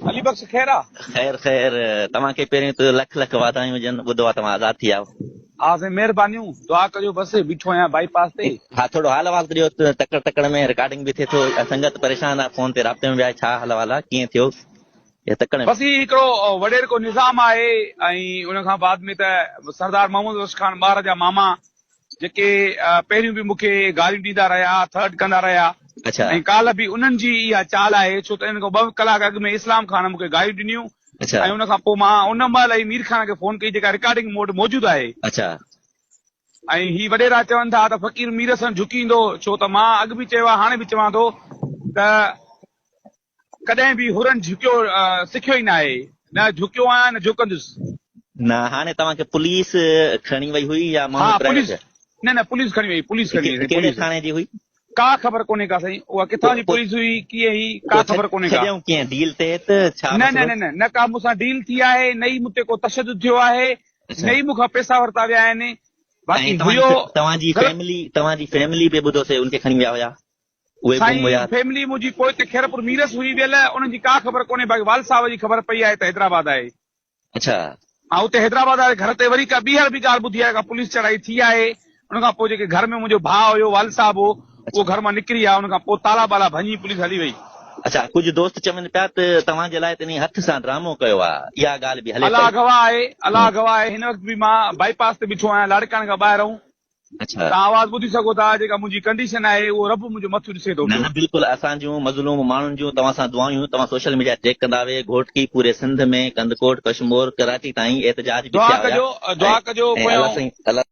علي بخش خير آ؟ خير خير توهان کي پهريون ته لک لک واڌايون هجن ٻڌو آ توهان آزاد ٿي ويا آهيو. ها سائين مهربانيون دعا ڪجو بس بيٺو آهيان بائي پاس تي. ها ٿورو حال احوال ته ڏيو تڪڙ تڪڙ ۾ رڪارڊنگ به ٿئي ٿو سنگت پريشان آ فون تي رابطي ۾ به آهي ڇا حال احوال آ ڪيئن ٿيو هي تڪڙ ۾. بس هي هڪڙو وڏيرڪو نظام آهي ۽ ان کان بعد ۾ ته سردار محمد بخش خان ٻار جا ماما جيڪي پهريون به مون کي گاريون ڏيندا رهيا، ٿرٽ ڪندا رهيا ۽ ڪالهه به انهن جي اها چال آهي ڇو ته ان کان ٻه ڪلاڪ اڳ ۾ اسلام خان مون کي گاريون ڏنيون ۽ ان کان پوء مان ان مهل ئي مير خان کي فون ڪئي جيڪا رڪارڊنگ مون وٽ موجود آهي. ۽ هي وڏيرا چون ٿا ته فقير مير حسن جهڪي ايندو ڇو ته مان اڳ به چيو آهي هاڻي به چوان ٿو ته ڪڏهن به حرن جهڪيو سکيو ئي ناهي. نه جهڪيو آهيان نه جهڪندس. نه هاڻي توهان کي پوليس کڻي وئي هئي يا ماڻهو ها پوليس نه نه پوليس کڻي وئي پوليس کڻي وئي سائين ڪهڙي ٿاڻي جي هئي؟ ڪا خبر ڪونهي ڪا سائين اها ڪٿان جي پوليس هئي ڪيئن هئي ڪا خبر ڪونهي ڪا. ڇڏيائون ڪيئن ڊيل تي ته ڇا نه نه نه نه ڪا مون سان ڊيل ٿي آهي نه ئي مون تي ڪو تشدد ٿيو آهي نه ئي مون کان پئسا ورتا ويا آهن باقي هيو توهان جي فيملي توهان جي فيملي به ٻڌو سي ان کي کڻي ويا هيا. اهي گم سائين هيا. فيملي منهنجي پوئتي خيرپور ميرس هئي ويل انهن جي ڪا خبر ڪونهي باقي والد صاحب جي خبر پئي آهي ته حيدرآباد آهي. اڇا. ها اتي حيدرآباد واري گهر تي وري ڪا ٻيهر به ڳالهه ٻڌي آهي ڪا پوليس چڙهائي ٿي آهي ان کان پوء جيڪي گهر ۾ منهنجو ڀاء هيو والد صاحب هو اهو گهر مان نڪري آيو ان کان پوء تالا ٻالا ڀڃي پوليس هلي وئي. اڇا ڪجهه دوست چون پيا ته توهان جي لاء ته انهي هٿ سان ڊرامو ڪيو آ اها ڳالهه به هلي الله پئي. گواهه آهي الله گواهه آهي هن وقت به مان بائي پاس تي بيٺو آهيان لاڙڪاڻي کان ٻاهر آهون اڇا. توهان آواز ٻڌي سگهو ٿا جيڪا منهنجي ڪنڊيشن آهي اهو رب منهنجو مٿو ڏسي ٿو نه پيو. نه بلڪل اسان جون مظلوم ماڻهن جون توهان سان دعائون توهان سوشل ميڊيا چيڪ ڪندا وي گهوٽڪي پوري سنڌ ۾ ڪنڌڪوٽ ڪشمور ڪراچي تائين احتجاج به دعا ٿيا هيا ڪجو دعا ڪجو ۽ الله پويان. سائين الله.